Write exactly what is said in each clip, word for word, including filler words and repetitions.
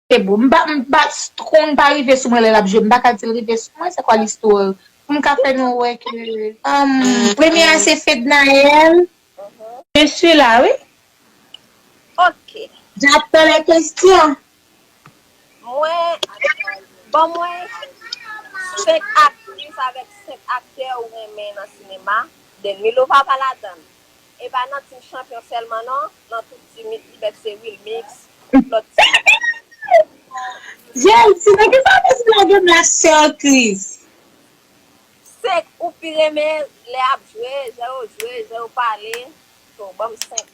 Se bon. M pa, m pa, Strong pa rive sou mwen lè l ap jwe. M pa ka di l rive sou mwen, se kwa listwa? Pou m ka fè nou wè ke, um, premye a se Fednaelle. Mesye la, wi. Ok. J'attends les questions. Mwen, ban mwen senk aktris avèk senk aktè ou renmen nan sinema. Demi Lovato pa ladan l. E pa nan Team Champion sèlman non, nan tout team li, li mèt se Wilmix, lòt team. Jèl, si nan ki sa w te lage m la, sè Chris? Senk ou pi renmen lè ap jwe, jan yo jwe, jan yo pale. So, ban m senk.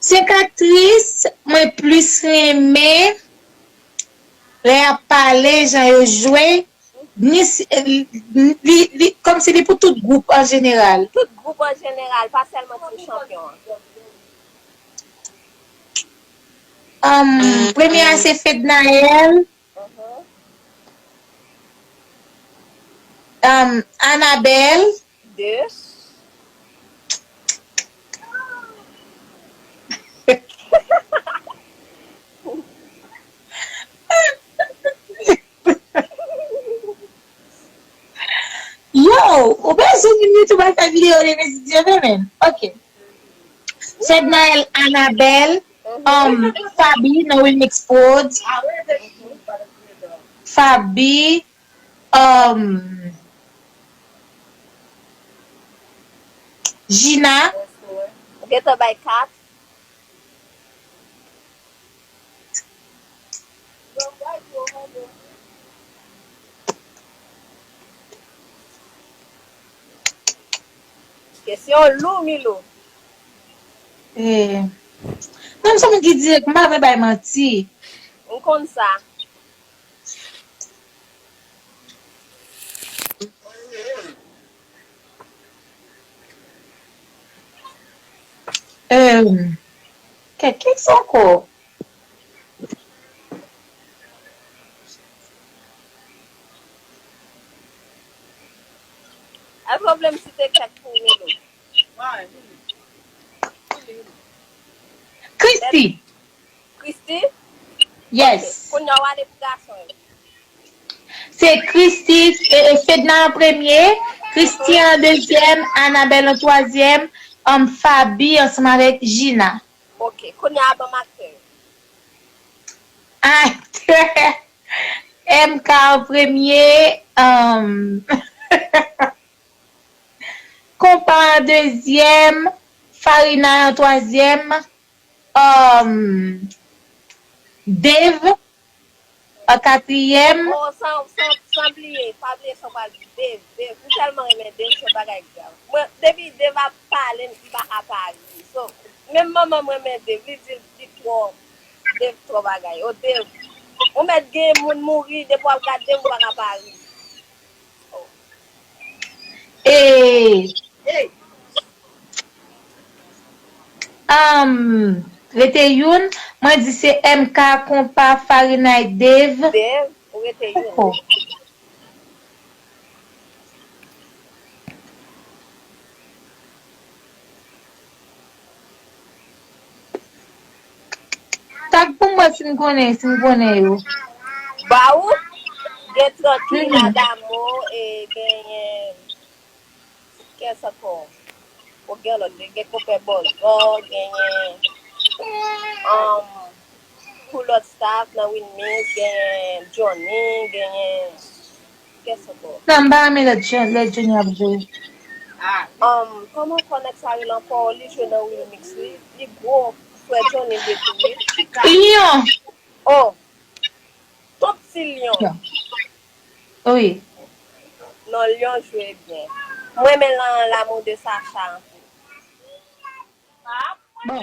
Senk aktris mwen plis renmen lè y ap pale, jan yo jwe, ni si, li, li, kòmsi li pou tout gwoup an jeneral. Tout gwoup an jeneral, pa sèlman Team Champion an. Um, premye a se Fednaelle. Mhm. Um, Annabelle. De. Yo, ou bezwen vin YouTube al fè videyo de Mezi Dyove, men. Ok. Fednaelle, Annabelle, um, Faby nan Wilmix Prod, Faby, um, Gina. Ou gentan bay kat. Kesyon lou, Milo. Eh. Non, m se moun ki dirèk, m pa vle bay manti. M konn sa. Em, kèk kesyon ankò. Èske w vle m site kèk pou Milo? Christy. Christy? Yes. Ok, kounye a w ale pou gason yo. Se Christy, e, e, Fedna an premye, Christy an dezyèm, Annabelle an twazyèm, um, Faby ansanm avèk Gina. Ok, kounye a ban m aktè yo. Aktè, M K an premye, um, Konpa an dezyèm, Farina an twazyèm, um, Dave an katriyèm. Oh, san, san, san bliye, pa bliye sa w pral di, Dave, Dave. M tèlman renmen Dave, se yon bagay grav. Mwen, depi Dave ap pale, m pa ka pa ri. So, menm manman m renmen Dave, li di li twò, Dave twò bagay. Oh, Dave, ou mèt gen moun mouri, depi w ap gade Dave, ou pa ka pa ri. E, um, rete youn, mwen di se M K, Konpa, Farinay, Dave. Dave, ou rete youn. Ankò. Tag pou mwen si n konnen, si n konnen yo. Ba ou? Gen Tranquille, Adamo, e genyen, kiyès ankò? O, gen lòt, gen Konpè Bòzò, genyen, um, pou lòt staff nan Wilmix, genyen Johnny, genyen Kiyès ankò? Non, m pa renmen lè Jon-, lè Johnny ap jwe. Um, kòman ankò nèg sa rele ankò? Li jwe nan Wilmix, li, li gwo. Frè Johnny li ye tou, wi. Lion. Oh. Ton piti Lion. Lion. Wi. Non, Lion jwe byen. Mwen renmen lan L'amour de Sacha anpil. Bon.